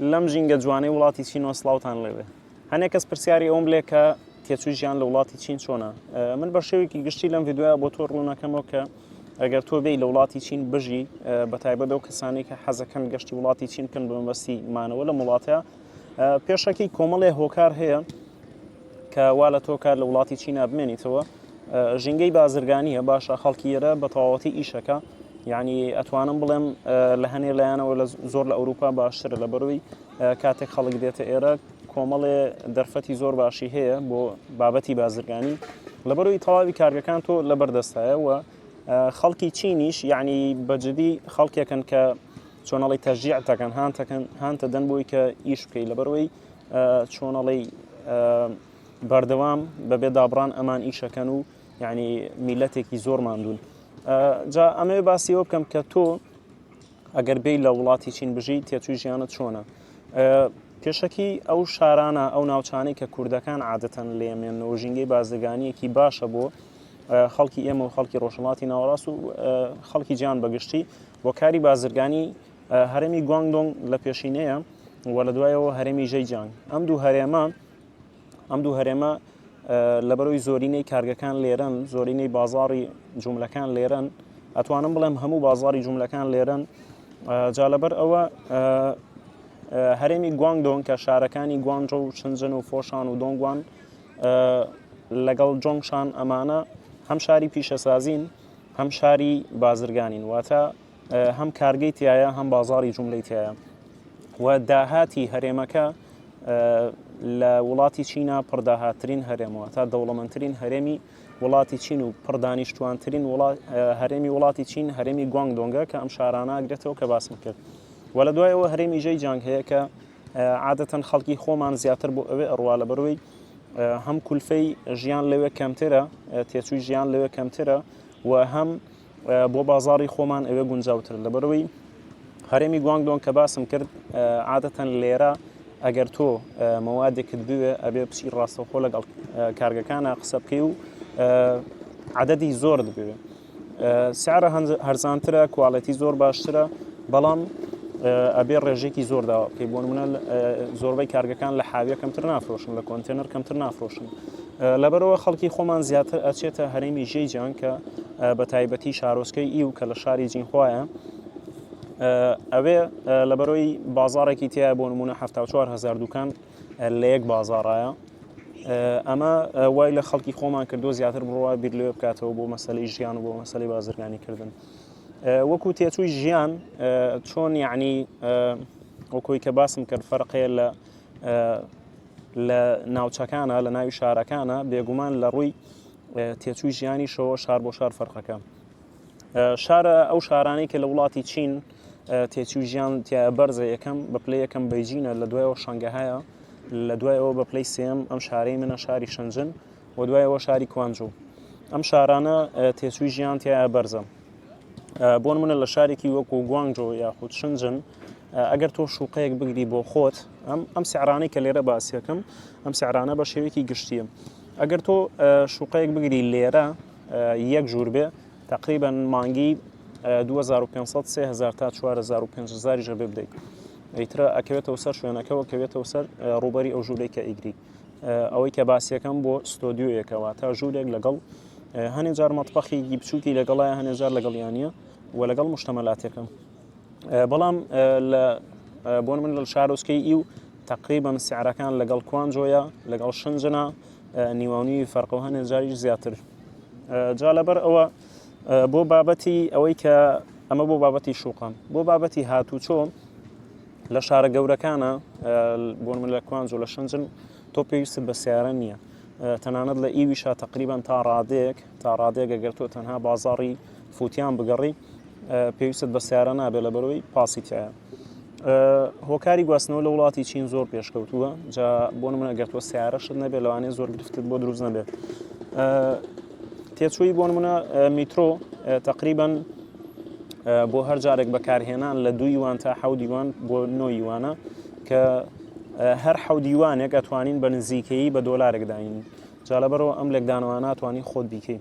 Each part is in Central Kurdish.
لەم ژینگە جوانەی وڵاتی چینەوە سڵاوتان لێبێ. هەنێک کەس پرسیاری ئەوم لێ کە تێچووی ژیان لە وڵاتی چین چۆنە؟ من بە شێوەیەکی گشتی لەم ڤیدیۆیە بۆ تۆ ڕوونەکەمەوە کە ئەگەر تۆ بێی لە وڵاتی چین بژی بە تایبەت ئەو کەسانەی کە حەزەکەن گەشتی وڵاتی چین بکەن بە مەبەستی مانەوە لەم وڵاتە پێشەکی کۆمەڵێ هۆکار هەیە کە وا لە تۆ کار لە وڵاتی چینا بمێنیتەوە ژینگەی بازرگانیە باشە خەڵکی ئێرە بە تەواوەتی ئیشەکە یعنی ئەتوانم بڵێم لە هەنێ لایەنەوە لە زۆر لە ئەوروپا باشترە لە بەروی کاتێک خەڵک دێتە ئێرە کۆمەڵێ دەرفەتی زۆر باشی هەیە بۆ بابەتی بازرگانی لەبەروی تەواوی کارگەکان تۆ لە بەردەستایە و خەڵکی چینیش یعنی بەجددی خەڵکێکن کە چۆنەڵی تەژیع دەکەن هانتەکەن هانتە دەن بۆی کە ئیش بکەی لەبەرەوەی چۆنەڵی بەردەوام بەبێ دابڕان ئەمان ئیشەکەن و یعنی میلەتێکی زۆر ماندوون جا ئەمەوێ باسی ئەوە بکەم کە تۆ ئەگەر بێی لە وڵاتی چین بژی تێچووی ژیانت چۆنە؟ پێشەکی ئەو شارانە ئەو ناوچانەی کە کوردەکان عادەتەن لێمێنەوە ژینگەی بازرگانیەکی باشە بۆ خەڵکی ئێمە و خەڵکی ڕۆژهەڵاتی ناوەڕاست و خەڵکی جیان بەگشتی بۆ کاری بازرگانی هەرێمی گوانگدۆنگ لە پێشینەیە و لە دوایەوە هەرێمی ژەیجانگ ئەم دوو هەرێمە ئەم دوو هەرێمە لەبەرەوەی زۆرینەی کارگەکان لێرەن زۆرینەی بازاڕی جوملەکان لێرەن ئەتوانم بڵێم هەموو بازاڕی جوملەکان لێرەن جا لەبەر ئەوە هەرێمی گوانگدۆنگ کە شارەکانی گوانجۆ و شنجن و فۆشان و دۆنگوان لەگەڵ جۆنگشان ئەمانە هەم شاری پیشەسازین هەم شاری بازرگانین واتە هەم کارگەی تایە هەم بازاری جوملەی تایە و داهاتی هەرێمەکە لە وڵاتی چینا پڕداهاترین هەرێمەوە تا دەوڵەمەندترین هەرێمی وڵاتی چین و پڕدانیشتوانترین هەرێمی وڵاتی چین هەرێمی گوانگدۆنگە کە ئەم شارانە ئەگرێتەوە کە باسم کرد و لە دوایەوە هەرێمی ژەی جانگ هەیە کە عادەتەن خەڵکی خۆمان زیاتر بۆ ئەوێ ئەڕوا لە بەروی هەم کولفەی ژیان لەوێ کەمترە تێچووی ژیان لەوێ کەمترە و هەم بۆ بازاڕی خۆمان ئەوێ گونجاوتر لەبەرەوەی هەرێمی گوانگدۆنگ کە باسم کرد عادەتەن لێرە ئەگەر تۆ مەوادێکت بوێ ئەبێ بچی ڕاستەوخۆ لەگەڵ کارگەکانە قسە بکەی و عدەدی زۆرت بوێ سعرە هەرزانترە quality زۆر باشترە بەڵام ئەبێ ڕێژێکی زۆر داوا بکەی بۆ نمونە زۆربەی کارگەکان لە حاویە کەمتر نافرۆشن لە کۆنتێنەر کەمتر نافرۆشن لەبەرەوە خەڵکی خۆمان زیاتر ئەچێتە هەرێمی ژێیجیانگ کە بە تایبەتی شارۆچکەی ئیو کە لە شاری جینخوایە ئەوێ لەبەرەوەی بازارێکی تایە بۆ نمونە 4 هزار دوکان لە یەک بازارایە ئەمە وای لە خەڵکی خۆمان کردو زیاتر بڕوا بیر لێ بکاتەوە بۆ مەسلەی ژیان و بۆ مەسلەی بازرگانی کردن وەکو تێچووی ژیان چۆن یعنی وەکۆی کە باسم کرد فەرقەیە لە لە ناوچەکانە لە ناوی شارەکانە بێگومان لە ڕووی تێچووی ژیانیشەوە شار بۆ شار فەرقەکە شارە ئەو شارانەی کە لە وڵاتی چین تێچووی ژیان تیا بەرزە یەکەم بە پلەی یەکەم بەیجینە لە دوایەوە شەنگەهایە لە دوایەوە بە پلەی سێم ئەم شارەی منە شاری شنجن و دوایەوە شاری کوانجو ئەم شارانە تێچووی ژیان تیا بەرزە بۆ نمونە لە شارێکی وەکو گوانگجۆ یاخود شنجن ئەگەر تۆ شوقەیەک بگری بۆ خۆت ئەم ئەم سعرانەی کە لێرە باسیەکەم ئەم سعرانە بە شێوەیەکی گشتیە ئەگەر تۆ شوقەیەک بگری لێرە یەک ژوور بێ تقریبا مانگی 2500 3000 تا 4000 5000 ژە بێ بدەیت ئیترە ئەکەوێتەوە سەر شوێنەکەەوە کەوێتەوە سەر ڕوبەری ئەو ژوورەی کە ئیگری ئەوەی کە باسیەکەم بۆ ستۆدیۆیەکەوە تا ژوورێک لەگەڵ هەنێ جار مەتبەخێکی بچووکی لەگەڵای هەنێ جار لەگەڵیانە و لەگەڵ مشتەمەلاتەکەم بەڵام لە بۆن من لە شارۆچکەی ئی و تقریبا سعرەکان لەگەڵ کوانجۆیە لەگەڵ شنجنا نیوانوی فەرقە و هەنێ جاریش زیاتر جا لەبەر ئەوە بۆ بابەتی ئەوەی کە ئەمە بۆ بابەتی شوقەم بۆ بابەتی هاتوچۆ لە شارە گەورەکانە بۆن من لە کوانجۆ لە شنجن تۆ پێویستت بە سیارە نییە تەنانەت لە ئیویشا تقریبان تا ڕادەیەک تا ڕادەیەک ئەگەر تۆ تەنها بازاڕی فوتیان بگەڕی پێویستت بە سیارە نابێت لە بەرەوەی پاسی تایە هۆکاری گواستنەوە لە وڵاتی چین زۆر پێشکەوتووە جا بۆ نمونە گەر تۆ سیارەشت نەبێت لەوانەیە زۆر گرفتت بۆ دروست نەبێت تێچووی بۆ نمونە میترۆ تقریبا بۆ هەر جارێک بەکارهێنان لە دوو یوان تا حەوت یوان بۆ نۆ یوانە کە هەر حەوت یوانێک ئەتوانین بە نزیکەیی بە دۆلارێک داین جا لەبەرەوە ئەم لێکدانەوانە ئەتوانی خۆت بیکەی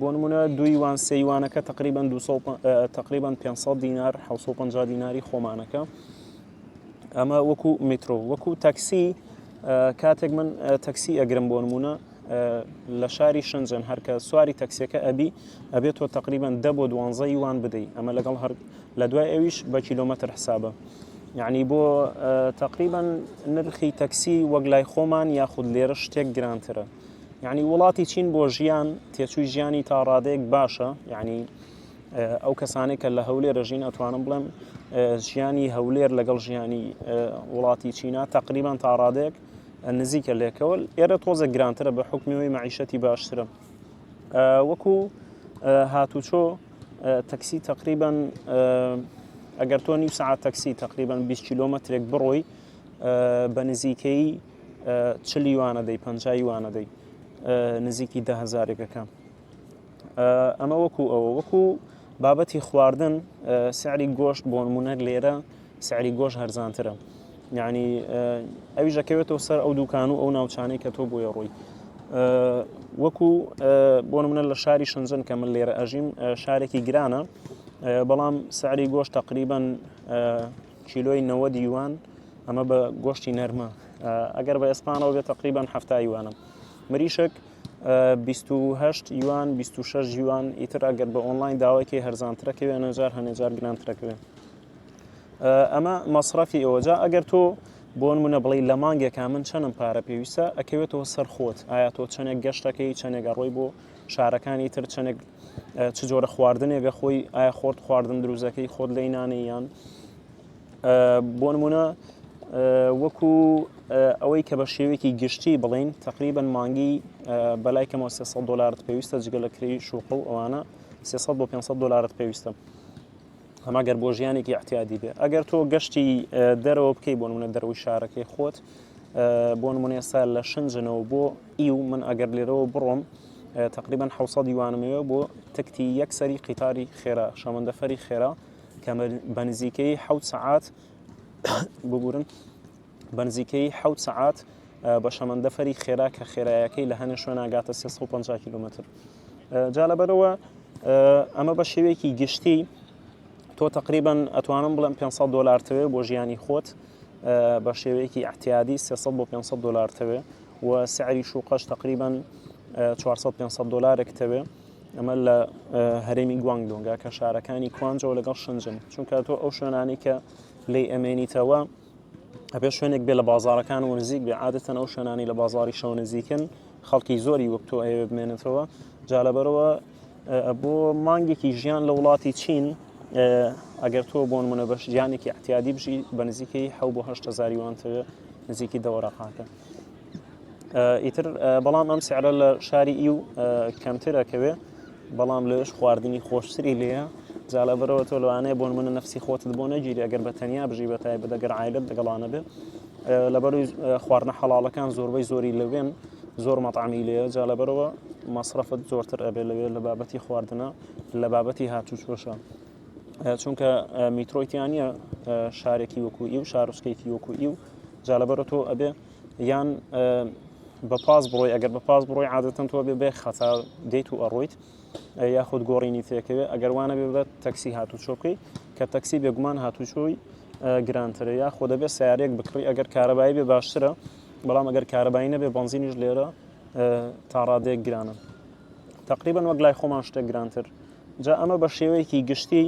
بۆ نمونە دوو یوان سێ یوانەکە تقریبا تقریبا 500 دینار 750 دیناری خۆمانەکە. ئەمە وەکو میترۆ وەکو تەکسی کاتێک من تەکسی ئەگرم بۆ نمونە لە شاری شنجن هەرکە سواری تەکسیەکە ئەبی ئەبێت تۆ تقریبان دە بۆ دوانزە یوان بدەی ئەمە لەگەڵ هەر لە دوای ئەویش بە کیلۆمەتر حسابە یعنی بۆ تقریبا نرخی تەکسی وەک لای خۆمان یاخود لێرە شتێک گرانترە یعنی وڵاتی چین بۆ ژیان تێچووی ژیانی تا ڕادەیەک باشە یعنی ئەو کەسانەی کە لە هەولێر ژین ئەتوانم بڵێم ژیانی هەولێر لەگەڵ ژیانی وڵاتی چینا تقریبان تا ڕادەیەک نزیکە لێکەوە ئێرە تۆزە گرانترە بە حکمیەوەی معیشەتی باشترە وەکو هاتوچۆ تەکسی تقریبان ئەگەر تۆ نیو سەعات تەکسی تقریبان 20 کیلۆمەترێک بڕۆی بە نزیکەی چل یوانە دەی 50 یوانە دەی نزیکی دههزارێکەکە ئەمە وەکو ئەوە وەکو بابەتی خواردن سعری گۆشت بۆ نمونە لێرە سعری گۆشت هەرزانترە یعنی ئەویش دەکەوێتەوە سەر ئەو دوکان و ئەو ناوچانەی کە تۆ بۆیە ڕۆی وەکو بۆ نمونە لە شاری شنجن کە من لێرە ئەژیم شارێکی گرانە بەڵام سعری گۆشت تقریبا کیلۆی 90 یوان ئەمە بە گۆشتی نەرمە ئەگەر بە ئێسپانەوە بێت تقریبا ه یوانە مریشک 28 یوان 26 یوان ئیتر ئەگەر بە ئۆنلاین داوایکەی هەرزانترەکەوێ نەجار هەنێجار گرانترەکەوێ ئەمە مەسرەفی ئەوە جا ئەگەر تۆ بۆ نمونە بڵێ لە مانگێکا من چەنم پارە پێویستە ئەکەوێتەوە سەر خۆت ئایا تۆ چەندێک گەشتەکەی چەندێک ئەڕۆی بۆ شارەکانی تر چەندێک چ جۆرە خواردنێکە خۆی ئایا خۆت خواردن دروزەکەی خۆت لی نانەی یان بۆ نمونە وەکو ئەوەی کە بە شێوەیەکی گشتی بڵین تقریبا مانگی بەلای کەمەوە 300 دلارت پێویستە جگە لە کرێی شوقە و ئەوانە 300 بۆ 500 دلارت پێویستە ئەمە گەر بۆ ژیانێکی اعتیادی بێ ئەگەر تۆ گەشتی دەرەوە بکەی بۆ نمونە دەرەوەی شارەکەی خۆت بۆ نمونە ئێستا لە شنجنەوە بۆ ئی و من ئەگەر لێرەوە بڕۆم تقریبا 600 یوانمەوە بۆ تکتی یەک سەری قیتاری خێرا شەمەندەفەری خێرا کە بە نزیکەی حەوت سەعات ببورن بە نزیکەی حەوت سەعات بە شەمەندەفەری خێرا کە خێرایەکەی لە هەنێ شوێن ئاگاتە 350 کیلومتر جا لەبەرەوە ئەمە بە شێوەیەکی گشتی تۆ تقریبا ئەتوانم بڵێم 500 دلار تەوێ بۆ ژیانی خۆت بە شێوەیەکی احتیادی 300 بۆ 500 دلار تەوێ و سعری شوقەش تقریبا 400 500 دلارێک تەوێ ئەمە لە هەرێمی گوانگدۆنگا کە شارەکانی کوانجەوە لەگەڵ شنجن چونکە تۆ ئەو شوێنانەی کە لی ئەمێنیتەوە ئەبێ شوێنێک بێ لە بازارەکان و نزیک بێ عادەتەن ئەو شوێنانی لە بازاری شەو نزیکن خەڵکی زۆری وەک تۆ ئەوێ بمێنێتەوە جا لەبەرەوە بۆ مانگێکی ژیان لە وڵاتی چین ئەگەر تۆ بۆ نمونە بەش ژیانێکی اعتیادی بژی بە نزیکەی حە بۆ 8هزار یوانتەوێ نزیکی دەوەرەقاکە ئیتر بەڵام ئەم سعرە لە شاری ئی و کەمتر ئەکەوێ بەڵام لەوێش خواردنی خۆشتری لێیە جا لەبەرەوە تۆ لەوانەیە بۆ نمونە نەفسی خۆتت بۆ نەگیری ئەگەر بە تەنیا بژی بە تایبەت ئەگەر عایلەت لەگەڵانە بێ لەبەروی خواردنە حەڵاڵەکان زۆربەی زۆری لەوێن زۆر مەطعمی لێیە جا لەبەرەوە مەسرەفت زۆرتر ئەبێ لەوێ لە بابەتی خواردنە لە بابەتی هاتوچۆشە چونکە میترۆی تیا نییە شارێکی وەکو ئی و شارۆچکەیەکی وەکو ئی و جا لەبەرە تۆ ئەبێ یان بە پاس بڕۆی ئەگەر بە پاس بڕۆی عادەتەن تۆ بێ بێ خەتا دێیت و ئەڕۆیت یاخود گۆڕینی تێکەوێ ئەگەر وانە بێ بە تەکسی هاتوچۆ بکەیت کە تەکسی بێگومان هاتوچۆی گرانترە یاخۆ دەبێت سیارێک بکڕی ئەگەر کارەبایی بێ باشترە بەڵام ئەگەر کارەبایی نەبێ بەنزینیش لێرە تا ڕادەیەک گرانە تقریبا وەک لای خۆمان شتێک گرانتر جا ئەمە بە شێوەیەکی گشتی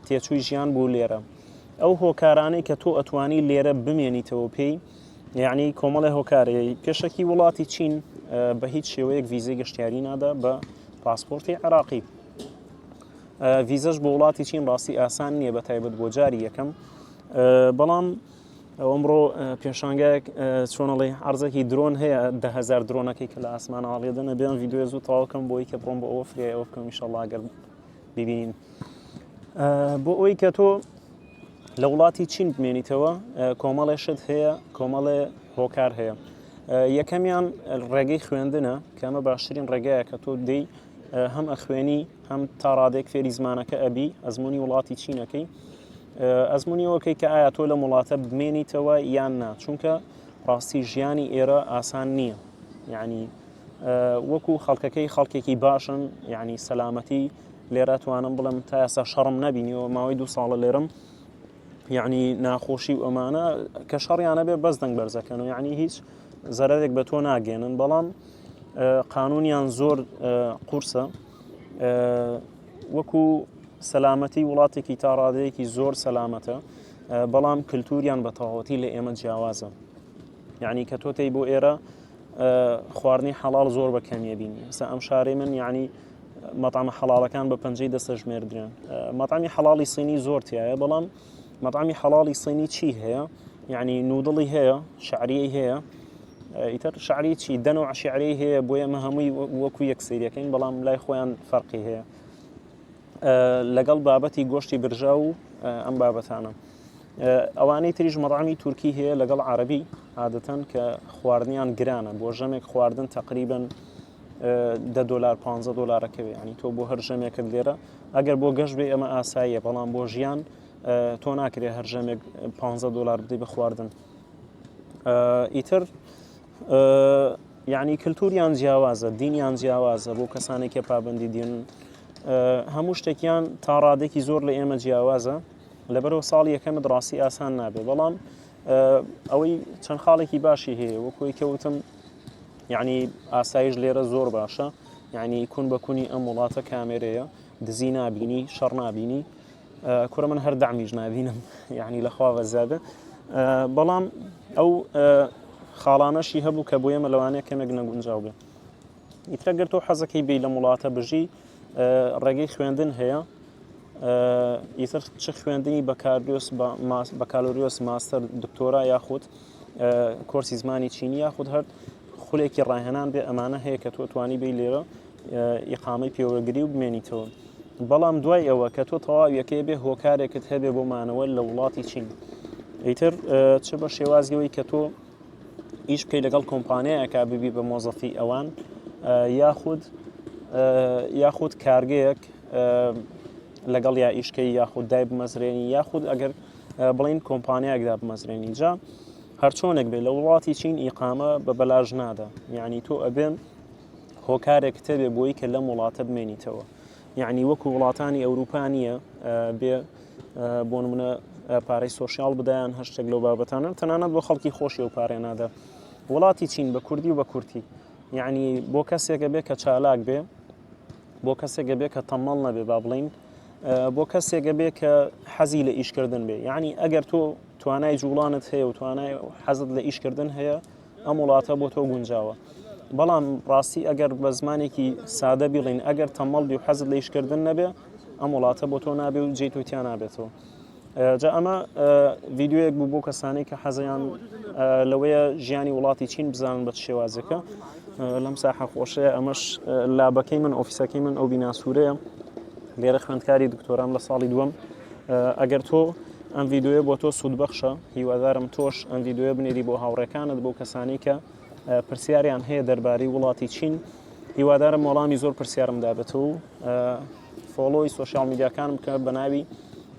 تێچووی ژیان بوو لێرە ئەو هۆکارانەی کە تۆ ئەتوانی لێرە بمێنیتەوە پێی یعنی کۆمەڵی هۆکارەیە پێشەکی وڵاتی چین بە هیچ شێوەیەک ڤیزەی گەشتیاری نادا بە پاسپۆرتی عێراقی ڤیزەش بۆ وڵاتی چین ڕاستی ئاسان نییە بە تایبەت بۆ جاری یەکەم بەڵام ئەمڕۆ پێشانگایەک چۆنەڵی عرضێکی درۆن هەیە دههزار درۆنەکەی کە لە ئاسمان ئاڵێدەنە بێن ڤیددیو زوو تەواوکەم بۆی کە بڕۆم بۆ ئەوە فریای ئەوە بکەم ئیشەڵا گەر ببینین بۆ ئەوەی کە تۆ لە وڵاتی چین بمێنیتەوە کۆمەڵێ شت هەیە کۆمەڵێ هۆکار هەیە یەکەمیان ڕێگەی خوێندنە کە ئەمە باشترین ڕێگایە کە تۆ دەی هەم ئەخوێنی هەم تا ڕادێک فێری زمانەکە ئەبی ئەزمموی وڵاتی چینەکەی ئەزمموی ئەوەکەی کە ئایا تۆ لە وڵاتە بمێنیتەوە یان نا چونکە ڕاستی ژیانی ئێرە ئاسان نییە یعنی وەکو خەڵکەکەی خەڵکێکی باشن یعنی سەلامەتی لێرە توانم بڵێم تا ئێستا شەڕم نەبینیەوە ماوەی دو ساڵە لێرم. یعنی ناخۆشی و ئەمانە کە شەڕیانە بێ بەس دەنگ بەرزەکەن و یعنی هیچ زەرەرێک بە تۆ ناگەێنن بەڵام قانونیان زۆر قورسە وەکو سەلامەتی وڵاتێکی تا ڕادەیەکی زۆر سەلامەتە بەڵام کللتوریان بە تەواوەتی لە ئێمە جیاوازە یعنی کە تۆ تێی بۆ ئێرە خواردنی حەڵال زۆر بە کەمیە بینی ئێستا ئەم شارەی من یعنی مەطعمە حەڵاڵەکان بە پەنجەی دەستە ژمێردرێن مەطعمی حەڵاڵی سینی زۆر تایە بەڵام مەطعمی حەڵاڵی سینی چی هەیە یعنی نودڵی هەیە شعریەی هەیە ئیتر شعری چی دەن و عشعری هەیە بۆ ئێمە هەمووی وەکو یەک سەیرەکەین بەڵام لای خۆیان فەرقی هەیە لەگەڵ بابەتی گۆشتی برژا و ئەم بابەتانە ئەوانەی تریش مەڕامی تورکی هەیە لەگەڵ عربی عادەتەن کە خواردنیان گرانە بۆ ژەمێک خواردن تقریبن دە دلار 15 دلارەکەوێ ینی تۆ بۆ هەر ژەمێکت لێرە ئەگەر بۆ گەشت بێ ئەمە ئاساییە بەڵام بۆ ژیان تۆ ناکرێ هەر ژەمێک 15 دلار بدەی بە خواردن ئیتر یعنی کللتوریان جیاوازە دینیان جیاوازە بۆ کەسانێک کە پابندی دین هەموو شتێکیان تا ڕادێکی زۆر لە ئێمە جیاوازە لەبەرەوە ساڵی یەکەمت ڕاستی ئاسان نابێ بەڵام ئەوەی چەند خاڵێکی باشی هەیە وەکوی کەوتم یعنی ئاسایش لێرە زۆر باشە یعنی کون بە کونی ئەم وڵاتە کامێرەیە دزی نابینی شەڕ نابینی کورە من هەر دەعمیش نابینم یعنی لەخوا بەزیادە بەڵام ئەو خاڵانەشی هەبوو کە بۆ ئێمە لەوانەیە کەمێک نەگونجاو بێ ئیترە گەر تۆ حەزەکەی بی لەم وڵاتە بژی ڕێگەی خوێندن هەیە ئیتر چ خوێندنی بەکاریۆس بەکالۆریۆس ماستەر دکتۆرا یاخود کۆرسی زمانی چینی یاخود هەر خولێکی ڕاهێنان بێ ئەمانە هەیە کە تۆ توانی بی لێرە ئیقامەی پێوەگری و بمێنیتەوە بەڵام دوای ئەوە کە تۆ تەواویەکەی بێ هۆکارێکت هەبێ بۆ مانەوە لە وڵاتی چین ئیتر چ بە شێوازیەوەی کە تۆ ئیش بکەی لەگەڵ کۆمپانیایەکە ببی بە مۆزەفی ئەوان یاخود یاخود کارگەیەک لەگەڵ یا ئیشکەی یاخود دای بمەزرێنی یاخود ئەگەر بڵین کۆمپانیایەکدا بمەزرێنی جا هەرچۆنێک بێ لە وڵاتی چین ئیقامە بە بەلاش نادا یعنی تۆ ئەبێن هۆکارێک تەبێ بۆی کە لەم وڵاتە بمێنیتەوە یعنی وەکو وڵاتانی ئەوروپا نییە بێ بۆ نمونە پارەی social بدایان هەر شتێک لەو بابەتانە تەنانەت بۆ خەڵکی خۆشی و پارێ نادا وڵاتی چین بە کوردی و بە کورتی یعنی بۆ کەسێکە بێ کە چالاک بێ بۆ کەسێکە بێ کە تەمەڵ نەبێ با بڵین بۆ کەسێکە بێ کە حەزی لە ئیشکردن بێ یعنی ئەگەر تۆ توانای جوڵانت هەیە و توانای حەزت لە ئیشکردن هەیە ئەم وڵاتە بۆ تۆ گونجاوە بەڵام ڕاستی ئەگەر بە زمانێکی سادە بیڵین ئەگەر تەمەڵ بی و حەزت لە ئیشکردن نەبێ ئەم وڵاتە بۆ تۆ نابێ و جێی تۆ تیا نابێتەوە جا ئەمە ڤیدیۆیەک بوو بۆ کەسانی کە حەزیان لەوەیە ژیانی وڵاتی چین بزانن بە شێوازەکە لەم ساحە خۆشەیە ئەمەش لابەکەی من ئۆفیسەکەی من ئەو بیناسوورەیە لێرە خوێندکاری دکتۆرام لە ساڵی دووەم ئەگەر تۆ ئەم ڤیدیۆیە بۆ تۆ سوودبەخشە هیوادارم تۆش ئەم ڤیدیۆیە بنێری بۆ هاوڕێکانت بۆ کەسانی کە پرسیاریان هەیە دەربارەی وڵاتی چین هیوادارم وەڵامی زۆر پرسیارم دابێتەوە و follow ی social media کانم بکە بە ناوی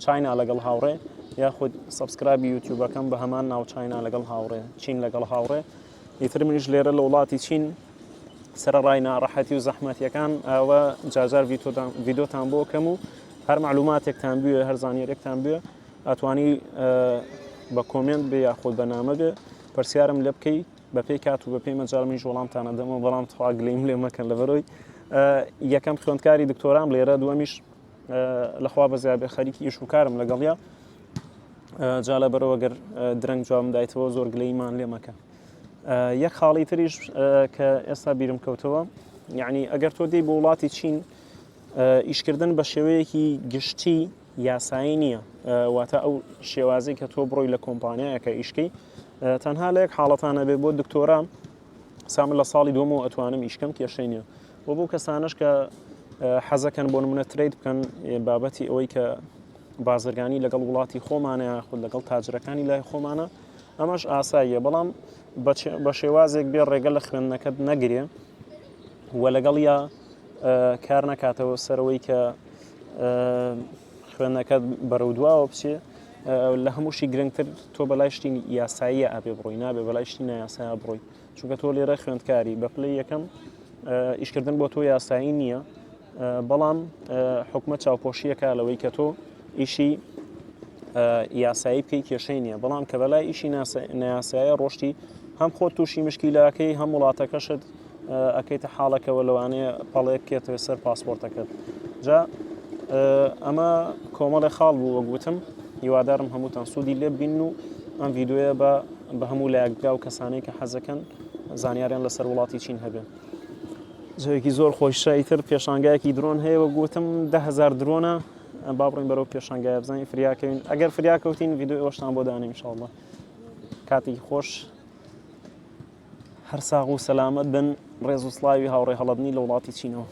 چاینا لەگەڵ هاوڕێ یاخود subscribe ی یوتیوبەکەم بە هەمان ناو چاینا لەگەڵ هاوڕێ چین لەگەڵ هاوڕێ ئیتر منیش لێرە لە وڵاتی چین سەرەڕای ناڕەحەتی و زەحمەتیەکان ئەوە جارجار ڤیدۆتان بۆ کەم و هەر معلوماتێکتان بوێ هەر زانیارێکتان بوێ ئەتوانی بە comment بێ یاخود بە نامە بێ پرسیارم لێ بکەی بەپێی کات و بەپێی مەجال منیش وەڵامتان ئەدەمەوە بەڵام تخوا گلەیم لێ مەکەن لەبەرەوەی یەکەم خوێندکاری دکتۆرام لێرە دووەمیش لەخوا بەزیابێ خەریکی ئیش و کارم لەگەڵیا جا لەبەرەوە گەر درەنگ جوابم دایتەوە زۆر گلەیمان لێ مەکە یەک خاڵی تریش کە ئێستا بیرم کەوتەوە یعنی ئەگەر تۆ دێی بۆ وڵاتی چین ئیشکردن بە شێوەیەکی گشتی یاسایی نییە واتە ئەو شێوازی کە تۆ بڕۆی لە کۆمپانیایەکە ئیشکەی تەنها لە یەک حاڵەتانە بێ بۆ دکتۆرا سامن لە ساڵی دووەمەوە ئەتوانم ئیشکەم کێشەی نییە بۆ بۆ کەسانش کە حەزەکەن بۆ نمونە trade بکەن بابەتی ئەوەی کە بازرگانی لەگەڵ وڵاتی خۆمانە یاخود لەگەڵ تاجرەکانی لای خۆمانە ئەمەش ئاساییە بەڵام بە شێوازێک بێ ڕێگە لە خوێندنەکەت نەگرێ و لەگەڵ یا کار نەکاتەوە سەرەوەی کە خوێندنەکەت بەرەو دواوە بچێ لە هەمووشی گرنگتر تۆ بەلای شتی یاساییە ئەبێ بڕۆی نابێ بەلای شتی نایاسایە بڕۆی چونکە تۆ لێرە خوێندکاری بە پلەی یەکەم ئیشکردن بۆ تۆ یاسایی نییە بەڵام حکومە چاوپۆشیەکە لەوەی کە تۆ ئیشی یاسایی بکەی کێشەی نییە بەڵام کە بەلای ئیشی نایاسایە ڕۆشتی هەم خۆت تووشی مشکیلەکەی هەم وڵاتەکەشت ئەکەیتە حاڵەکەوە لەوانەیە پەڵێک بکێتەوە سەر پاسپۆرتەکەت جا ئەمە کۆمەڵێ خاڵ بوو وەک وتم هیوادارم هەمووتان سوودی لێ بین و ئەم ڤیددیوەیە بە بە هەموو لایەک بگا و کەسانەی کە حەزەکەن زانیاریان لەسەر وڵاتی چین هەبێ زۆیەکی زۆر خۆشە ئیتر پێشانگایەکی درۆن هەیە وەک وتم دههزار درۆنە با بڕین بەرەو پێشانگایە بزانین فریاکەوین ئەگەر فریاکەوتین ڤیددیو ئێوەشتان بۆ دانێم ان شاء الله کاتێکی خۆش هەر ساغ و سەلامەت بن ڕێز و سڵاوی هاوڕێ هەڵەدنی لە وڵاتی چینەوە.